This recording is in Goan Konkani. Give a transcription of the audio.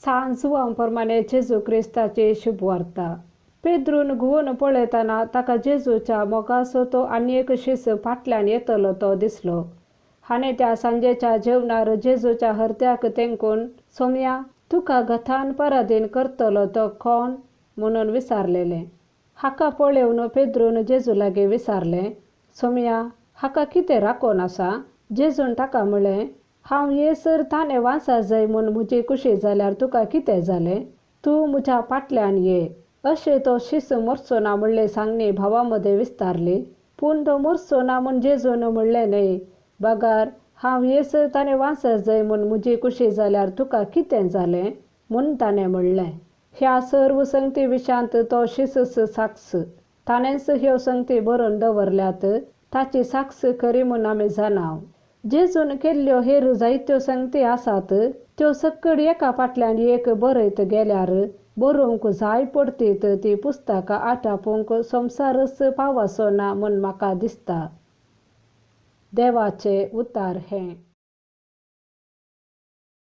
सांत जुवांव प्रमाणे जेजू क्रिस्ताची शुभवार्ता. पेद्रून घुंवून पळयतना ताका जेजूच्या मोगाचो तो आनी एक शीस फाटल्यान येतलो तो दिसलो. आनी त्या सांजेच्या जेवणार जेजूच्या हरद्याक तेंकून, सोमया, तुका गथान परादीन करतलो तो कोण म्हणून विचारलेलें. हाका पळोवन पेद्रून जेजू लागीं विचारलें, सोमया, हाका कितें राखून आसा? जेजून ताका म्हळें, हांव येसर ताणें वांसा जाय म्हूण म्हजी खुशी जाल्यार तुका कितें जालें? तूं म्हज्या फाटल्यान ये. अशें तो शीस मरचो ना म्हणले सांगणी भावा मदें विस्तारली. पूण तो मरचो ना म्हूण जेजून म्हणलें न्हय, बगर हांव येसर ताणें वांसा जाय म्हूण म्हजी खुशी जाल्यार तुका कितें जालें म्हूण ताणें म्हणलें. ह्या सर्व संगती विशयांत तो शीसच साक्ष. ताणेंच ह्यो संगती बरोवन दवरल्यात. ताची साक्ष खरी म्हूण आमी जाणाव. जेजून केल्ल्यो हेर जायत्यो संगती आसात, त्यो सकड एका फाटल्यान एक बरयत गेल्यार बरोवंक जाय पडतीत ती पुस्तकां आटापूंक संवसारच पावचो ना म्हूण म्हाका दिसता. देवाचें उतार हें.